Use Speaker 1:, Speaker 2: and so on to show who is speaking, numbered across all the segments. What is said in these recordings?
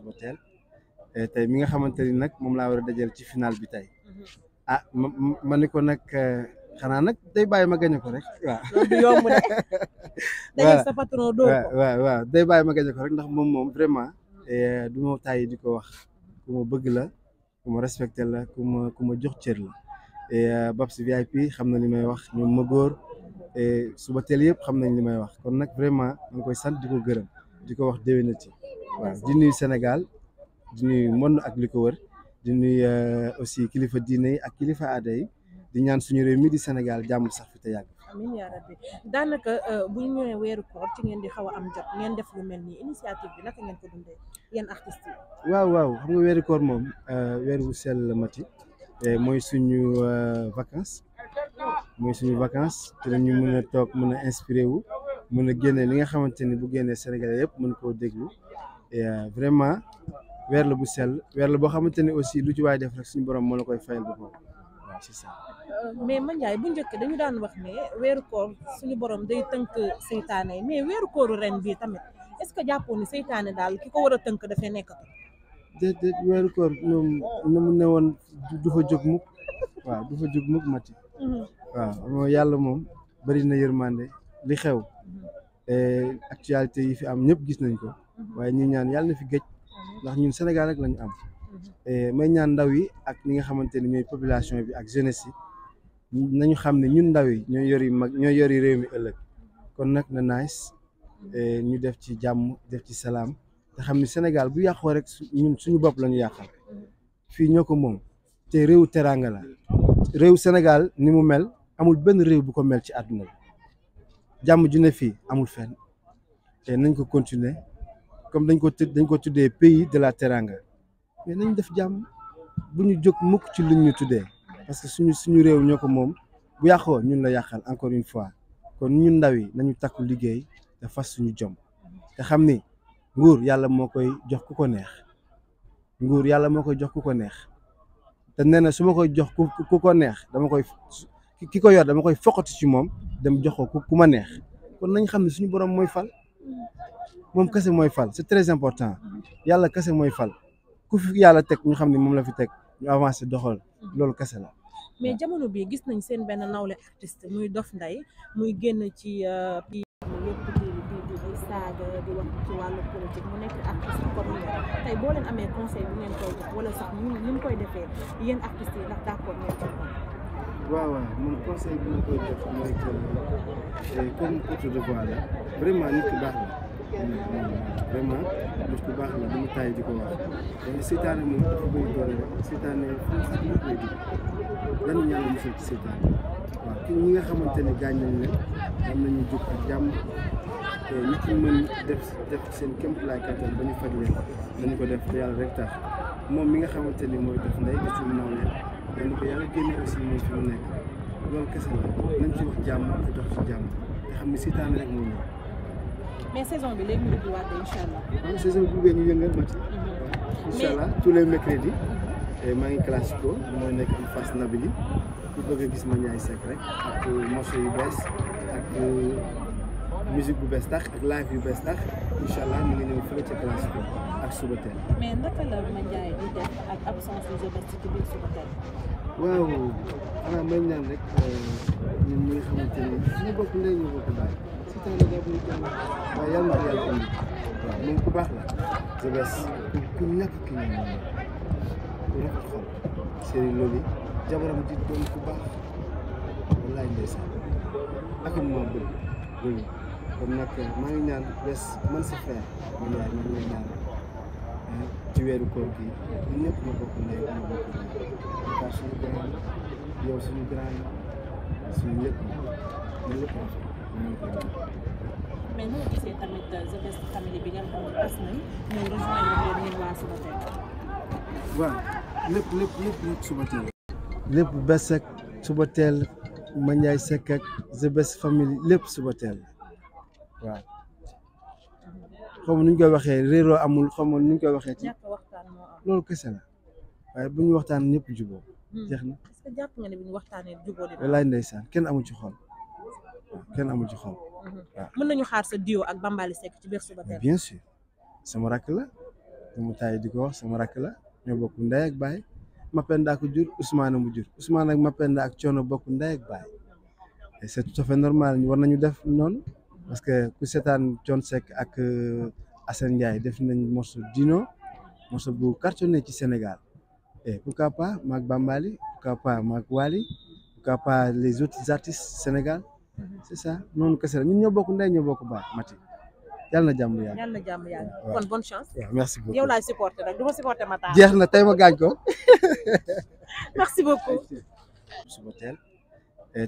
Speaker 1: Subatel tey mi nga xamante ni nag moom laa war a dajal ci final bi tey ah ma ni ko nag xanaa nag day bàyyi ma gañe ko rek waaw.
Speaker 2: loolu du yomb de. dajal sa patron dóor ko
Speaker 1: waaw day bàyyi ma gañe ko rek ndax moom vraiment du ma tàyyi di ko wax ku ma bëgg la ku ma respecté la ku ma jox cër la et Babs VIP xam na li may wax ñoom ma góor Subatel yëpp xam nañ li may wax kon nag vraiment ma ngi koy sant di ko gërëm di ko wax déwénati waaw di nuyu Sénégal di nuyu monde ak li ko wër di nuyu aussi kilifa diine yi ak kilifa aada yi di ñaan suñu réew mi di Sénégal jàmm sax fi te yàgg.
Speaker 2: amiin yaa rabbi daanaka bu ñu ñëwee weeru koor ci ngeen di xaw a am jot ngeen def lu mel nii initiative bi naka ngeen ko dundee yéen artistes yi.
Speaker 1: waaw xam nga weeru koor moom weer wu sell la mati mooy suñu vacances te ñu mën a toog mën a inspiré wu mën a génne li nga xamante ni bu génnee Sénégalais yëpp mën koo déglu et vraiment weer la bu sell weer la boo xamante ni aussi lu ci waay def rek suñu borom moo la koy fayal boppam waaw c'est ça.
Speaker 2: mais Mandiaye bu njëkk dañu daan wax ne weeru koor suñu borom day tënk seytaane yi mais weeru kooru ren bii tamit est-ce que jàppoo ni seytaane daal ki ko war a tënk dafay nekkatu.
Speaker 1: déedéet weeru koor moom na mu ne woon du fa jóg mukk waaw du fa jóg mukk mati waaw moo yàlla moom bari na yërmande li xew actualité yi fi am ñëpp gis nañ ko waaye ñu ñaan yàlla na fi gëj ndax ñun Sénégal rek lañu am may ñaan ndaw yi ak ñi nga xamante ni ñooy population bi ak jeunesse yi nañu xam ne ñun ndaw yi ñooy yori réew mi ëllëg kon nag na nice ñu def ci jàmm def ci salaam te xam ni Sénégal bu yàqoo rek ñun suñu bopp la ñu yàqal fii ñoo ko moom te réewu teraanga la réew Sénégal ni mu mel amul benn réew bu ko mel ci àdduna bi jàmm ju ne fii amul fenn te nañ ko continuer comme dañ ko tuddee pays de la teranga mais nañ def jàmm bu ñu jóg mukk ci luñ ñu tuddee parce que suñu réew ñoo ko moom bu yàqoo ñun la yàqal encore une fois kon ñun ndaw yi nañu takku liggéey te fas suñu jom te xam ni nguur yàlla moo koy jox ku ko neex te nee na su ma koy jox ku ko neex ki ko yor dama koy foqati ci moom dem jox ko ku ma neex kon nañ xam ne suñu borom mooy fal moom kese mooy fal c'est très important yàlla kese mooy fal ku fi yàlla teg ñu xam ne moom la fi teg ñu avancé doxal loolu kese la.
Speaker 2: mais jamono bii gis nañ seen benn nawle artiste muy Dof Ndeye muy génn ci yëpp di saaga di wax ci wàllu politique mu nekk artiste comme ñoom tey boo leen amee conseil bu ngeen koy jox wala sax ni mu koy defee yéen artistes yi ndax d'accord ngeen ci moom.
Speaker 1: waaw moom conseil bi ma koy def mooy que comme autre de voix la vraiment nit ku baax la vraiment nit ku baax la du mu taay di ko wax mais seytaane moom dafa bëri doole rek seytaane fu mu sax koy dugg lan ñaan musal ci seytaane waaw ki ñi nga xamante ne gaañ nañ leen am nañu jóg ak jàmm nit ñi mën def seen kéemtulaay kattan ba ñu faj leen dañu ko def te yàlla rek tax moom mi nga xamante ni mooy Dof Ndeye da suñu naw leen dañu ko yàlla génne aussi moom fi mu nekk loolu kese la nañ ci wax jàmm te dox ci jàmm te xam ne seytaane rek moo ñëw.
Speaker 2: mais saison bi léegi ñu ubbiwaat incha allah.
Speaker 1: waaw saison bi bu ñu yëngal ma ci. incha allah tous les mercredis maa ngi classico moo nekk en face Nabili ku bëgg a gis Mandiaye Seck rek ak morceau yu bees ak musique bu bees tax ak live yu bees tax incha allah ñu ngi ñëw fële ca classico ak Subatel.
Speaker 2: mais naka la Mandiaye di def ak absence de Zobest ci biir Subatel.
Speaker 1: waaw xanaa may ñaan rek ñun ñi nga xamante ni suñu bokk ndey ñu bokk baay si temps la daa bëri kenn waaye yàlla na ko yàlla indi waaw moom ku baax la Zobest ku ñàkk ki ñu ku rafet xol Serigne Loli jabaram di doon ku baax wallaay ndeysaan ak moom bëgg loolu kon nag maa ngi ñaan bés man sa frère man yaay man lay ñaan ci weeru koor gi ñun ñëpp ñu bokk ndey ñu bokk baay suñu grand yow suñu grand suñu lépp ñu lépp rafet
Speaker 2: mais noo gisee tamit Zobest famille bi nga xam ne tas nañ ñëw rejoindre leen yéen waa Subatel.
Speaker 1: waaw lépp Subatel lépp bés ak Subatel Mandiaye Seck ak Zobest famille lépp Subatel waaw xaw ma nu ñu koy waxee réeroo amul xaw ma nu ñu koy waxee ci loolu kese la waaye bu ñu waxtaan ñëpp jubóo jeex na.
Speaker 2: est-ce que jàpp nga ne bu ñu waxtaanee jubóo dina.
Speaker 1: wallaay ndeysaan kenn amul ci xol kenn amul ci xol waaw.
Speaker 2: mën nañu xaar sa duo ak Bambaly Seck ci biir Subatel.
Speaker 1: bien sûr sama rakk la dama taay di ko wax sama rakk la ñoo bokk ndey ak baay Mapenda ko jur Ousmane mu jur Ousmane ak Mapenda ak Thiono bokk ndey ak baay et c'est tout à fait normal war nañu def noonu parce que ku seetaan Thione Seck ak Assane Ndiaye def nañ morceau Dino morceau bu cartonné ci Sénégal et pourquoi pas maak Bambali pourquoi pas maak Wally pourquoi pas les autres artistes Sénégal c'est ça noonu kese la ñun ñoo bokk ndey ñoo bokk baay Mati yàlla na jàmm yàlla.
Speaker 2: yàlla na jàmm yàlla kon bonne chance.
Speaker 1: waaw merci beaucoup
Speaker 2: yow laay supporter rek du ma supporter Matar.
Speaker 1: jeex na tey ma gaañ ko.
Speaker 2: merci beaucoup.
Speaker 1: suba teel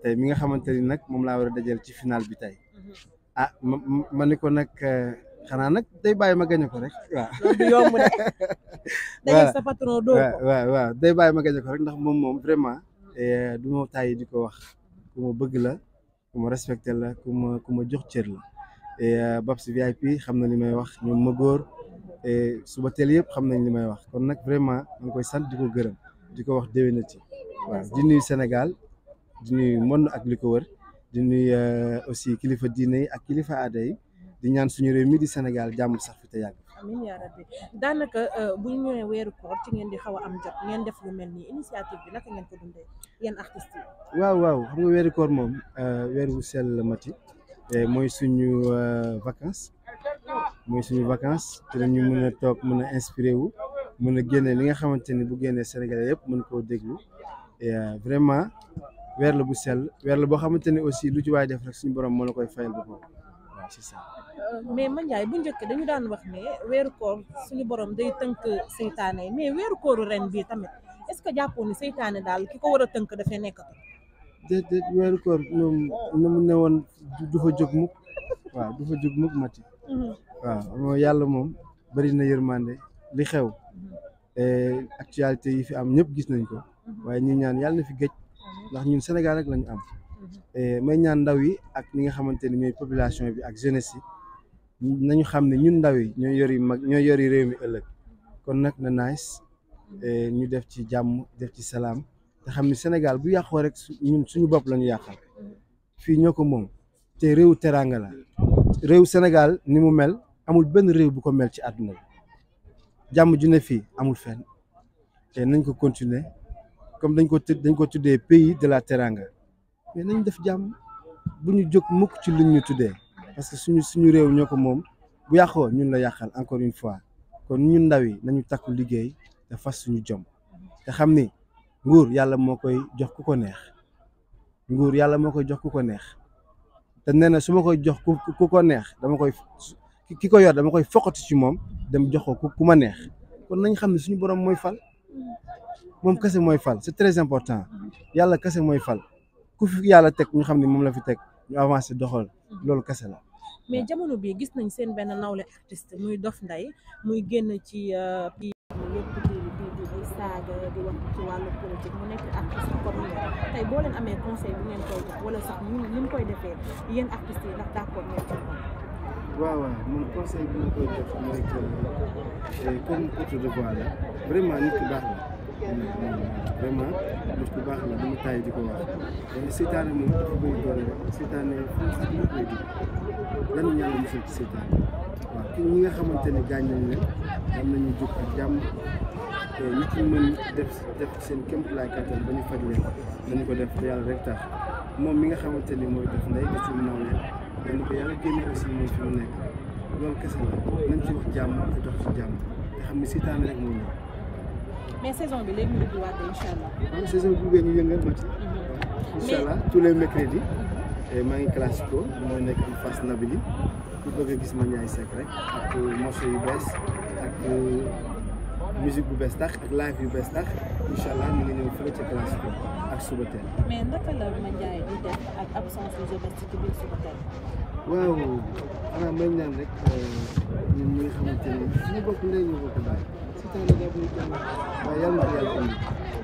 Speaker 1: tey mi nga xamante ni nag moom laa war a dajal ci final bi tey ah ma ni ko nag xanaa nag day bàyyi ma gañe ko rek waaw.
Speaker 2: loolu du yomb de. dajal sa patron doo ko.
Speaker 1: waaw day bàyyi ma gañe ko rek ndax moom vraiment du ma tàyyi di ko wax ku ma bëgg la ku ma respecté la ku ma jox cër la. et Babs VIP xam na li may wax ñoom ma góor et suba teel yëpp xam nañ li may wax kon nag vraiment ma ngi koy sant di ko gërëm di ko wax déwénati waaw di nuyu Sénégal di nuyu monde ak li ko wër di nuyu aussi kilifa diine yi ak kilifa aada yi di ñaan suñu réew mi di Sénégal jàmm sax fi te yàgg.
Speaker 2: amiin yaa rabbi daanaka bu ñu ñëwee weeru koor ci ngeen di xaw a am jot ngeen def lu mel nii initiative bi naka ngeen ko dundee yéen artistes yi.
Speaker 1: waaw xam nga weeru koor moom weer wu sell la Mati. mooy suñu vacances te ñu mën a toog mën a inspiré wu mën a génne li nga xamante ni bu génnee Sénégalais yëpp mën koo déglu et vraiment weer la bu sell weer la boo xamante ni aussi lu ci waay def rek suñu borom moo la koy fayal boppam waaw c'est ça.
Speaker 2: mais Mandiaye bu njëkk dañu daan wax ne weeru koor suñu borom day tënk seytaane yi mais weeru kooru ren bii tamit est-ce que jàppoon ni seytaane daal ki ko war a tënk dafay nekkatu.
Speaker 1: déedéet weeru koor moom na mu ne woon du fa jóg mukk waaw du fa jóg mukk Mati waaw yàlla moom bari na yërmande li xew actualité yi fi am ñëpp gis nañ ko waaye ñu ñaan yàlla na fi géej ndax ñun Sénégal rek lañu am may ñaan ndaw yi ak ñi nga xamante ni ñooy population bi ak jeunesse yi nañu xam ne ñun ndaw yi ñooy yori réew mi ëllëg kon nag na nice ñu def ci jàmm def ci salaam te xam ni Sénégal bu yàqoo rek ñun suñu bopp la ñu yàqal fii ñoo ko moom te réewu teraanga la réew Sénégal ni mu mel amul benn réew bu ko mel ci àdduna bi jàmm ju ne fii amul fenn te nañ ko continuer comme dañ ko tuddee pays de la teranga mais nañ def jàmm bu ñu jóg mukk ci luñ ñu tuddee parce que suñu réew ñoo ko moom bu yàqoo ñun la yàqal encore une fois kon ñun ndaw yi nañu takku liggéey te fas suñu jom te xam ni nguur yàlla moo koy jox ku ko neex te nee na su ma koy jox ku ko neex dama koy ki ko yor dama koy foqati ci moom dem jox ko ku ma neex kon nañ xam ne suñu borom mooy fal moom kese mooy fal c'est très important yàlla kese mooy fal ku fi yàlla teg ñu xam ne moom la fi teg ñu avancé doxal loolu kese la.
Speaker 2: mais jamono bii gis nañ seen benn nawle artiste muy Dof Ndeye muy génn ci yëpp di saaga di wax ci wàllu politique mu nekk artiste comme yéen tey boo leen amee conseil bu ngeen koy jox wala sax ni mu koy defee yéen artistes yi ndax d'accord ngeen ci moom.
Speaker 1: waaw moom conseil bi ma koy jox mooy que comme porte de voix la vraiment nit ku baax la vraiment nit ku baax la du ma taay di ko wax seytaane moom dafa bëri doole rek seytaane fu mu sax koy dugg lan ñaan musal ci seytaane waaw ki ñi nga xamante ne gaañ nañ leen am nañu jóg ak jàmm nit ñi mën def seen kéemtulaay kattan ba ñu faj leen dañu ko def te yàlla rek tax moom mi nga xamante ni mooy Dof Ndeye di suñu naw leen dañu ko yàlla génne aussi moom fi mu nekk loolu kese la nañ ci wax jàmm te dox ci jàmm te xam ne seytaane rek moo ñëw.
Speaker 2: mais saison bi léegi ñu ngi waat incha allah.
Speaker 1: waaw saison bi bu ñu yëngal Mati. incha allah tous les mercredis maa ngi classico moo nekk en face Nabili ku bëgg a gis Mandiaye Seck rek ak morceau yu bees ak musique bu bees tax ak live yu bees tax incha allah ñu ngi ñëw fële ca classico ak suba teel.
Speaker 2: mais naka la Mandiaye di def ak absence de Zobest ci biir suba teel.
Speaker 1: waaw xanaa may ñaan rek ñun ñi nga xamante ne suñu bokk ndey ñu bokk baay si taal la jàpp ñu kenn waaye yàlla na ko yàlla indi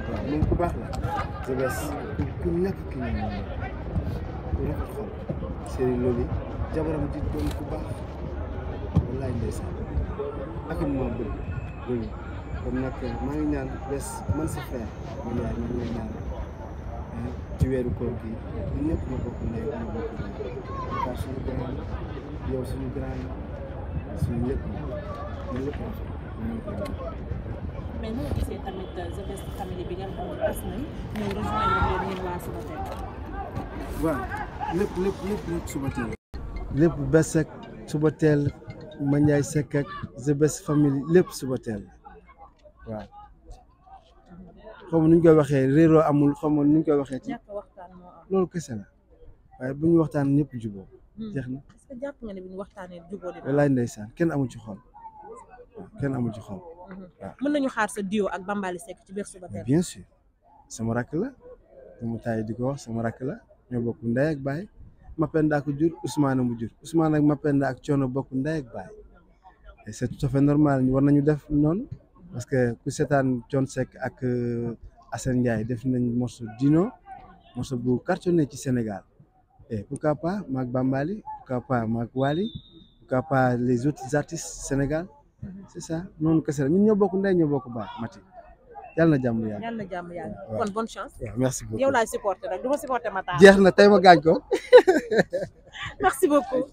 Speaker 1: waaw moom ku baax la Zobest ku ñàkk ki ñu ku rafet xol Serigne Loli jabaram di doon ku baax wallaay ndeysaan ak moom bëgg loolu kon nag maa ngi ñaan bés man sa frère man yaay man lay ñaan ci weeru koor gi ñun ñëpp ñu bokk ndey ñu bokk baay suñu grand yow suñu grand suñu lépp ñu lépp rafet
Speaker 2: mais noo gisee tamit The Best Family bi nga xam ne tas nañ ñëw rejoindre leen yéen waa Subatel.
Speaker 1: waaw lépp Subatel lépp Best ak Subatel Mandiaye Seck ak The Best Family lépp Subatel waaw xaw ma nu ñu koy waxee réeroo amul xaw ma nu ñu koy waxee ci
Speaker 2: ñàkk waxtaan moo am.
Speaker 1: loolu kese la waaye bu ñu waxtaan ñëpp jubóo jeex na.
Speaker 2: est-ce que jàpp nga ne bi ñu waxtaanee jubóo dina.
Speaker 1: wallaay ndeysaan kenn amul ci xol waaw kenn amul ci xol. waaw
Speaker 2: mën nañu xaar sa duo ak Bambaly Seck ci biir Subatel.
Speaker 1: bien sûr sama rakk la dama taay di ko wax sama rakk la ñoo bokk ndey ak baay Mapenda ko jur Ousmane mu jur Ousmane ak Mapenda ak Coono bokk ndey ak baay et c'est tout à fait normal war nañu def noonu parce que ku seetaan Thione Seck ak Assane Ndiaye def nañ morceau Dino morceau bu cartonné ci Sénégal et pourquoi pas maak Bambaly pourquoi pas maak Wally pourquoi pas les autres artistes Sénégal c'est ça noonu kese la ñun ñoo bokk ndey ñoo bokk baay Mati yàlla na jàmm yàlla.
Speaker 2: yàlla na jàmm yàlla kon bonne chance.
Speaker 1: waaw merci beaucoup
Speaker 2: yow laay supporter rek du ma supporter Matar.
Speaker 1: jeex na tey ma gaañ ko.
Speaker 2: merci beaucoup.